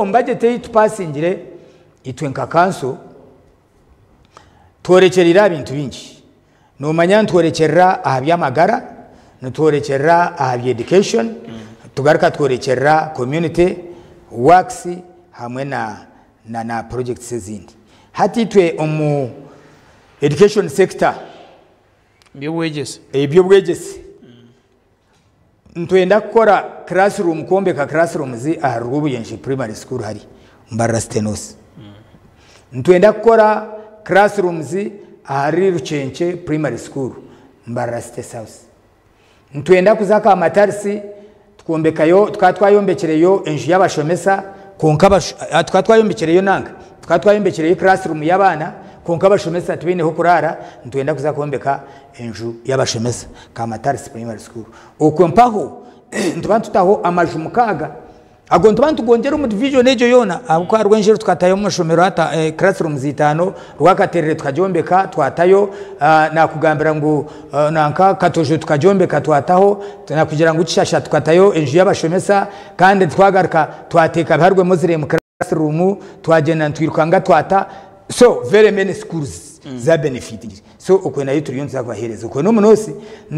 omu budget ei tupasingire itwe nka kanso tworekyereire aha bintu bingi. Noomanya nitworekyerera aha by'amagara, nitworekyerera aha bya education, tugaruka tworekyerera community works hamwe na na projects ezindi. Hati itwe omu education sector, Eby'obwegyese. Eby'obwegyese, nitwenda kukora classroom, kwombeka classrooms aha Rwobuyenje Primary School hari Mbarara City North. Nitwenda kukora classrooms ahari Rukyenkye Primary School, Mbarara City South. Nitwenda kuza Kamatarisi tukombekayo, tukaba twayombekireyo enju y'abashomesa kwonka tukaba twayombekireyo nanka, tukaba twayombekireyo classroom y'abaana kwonka abashomesa tibaine h'okuraara, nitwenda kuza kwombeka enju y'abashomesa Kamatarisi Primary School. Okwo mpaho nituba nitutaho amaju mukaaga. Ago nituba nitugongyera omu division egyo yoona ahabw'okuba hariho enju tukatayo omu mashomero classrooms itaano, Rwakaterere tukagyombeka twatayo, nakugambira ngu nanka Katojo tukagyombeka twataho, nakugira ngu Kishasha tukatayo enju y'abashomesa kandi twagaruka twateeka Biharwe Muslim classroom twagyenda nitwirukanga twata so very many schools za benefitingire so okwe nayo turiyo nituza kubaheereza okwe n'omu North.